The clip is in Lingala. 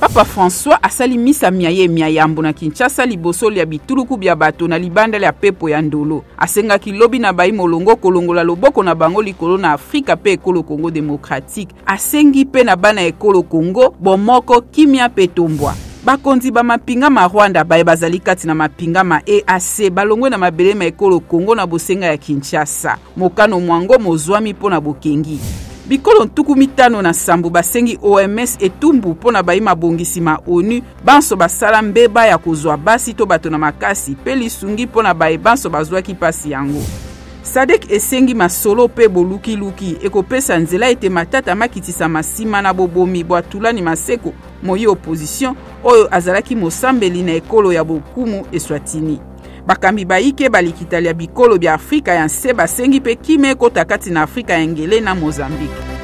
Papa François asali misa mya ye mya yambo na Kinshasa liboso lya bituluku bya bato na libanda lya pepo ya Ndolo. Asengaki lobi na bayi molongo kolongola loboko na bango likolo na Afrika mpe ekolo Congo democratique. Asengi mpe na bana ekolo Congo bomoko, kimia mpe tombwa. Bakonzi ba mapinga ma Rwanda baye bazali kati na mapinga ma EAC balongwe na mabele ma ekolo Congo na bosenga ya Kinshasa. Mokano mwango mozwami mpo na bokengi. Bikolo 57 basengi OMS etumbu mpo na bayi mabongisi ma ONU banso basala mbeba ya kozwa basi to bato na makasi mpe lisungi mpo na baye banso bazwaki mpasi yango. SADC esengi masolo mpe bolukiluki ekopesa nzela ete matata makitisama nsima na bobomi bwa Thulani Maseko, moyi opposition oyo azalaki mosambeli na ekolo ya bokumu Eswatini. Bakambi bayike ba likita lya bikolo bya Afrika ya nse basengi mpe kimia ekota kati na Afrika ya ngele na Mozambique.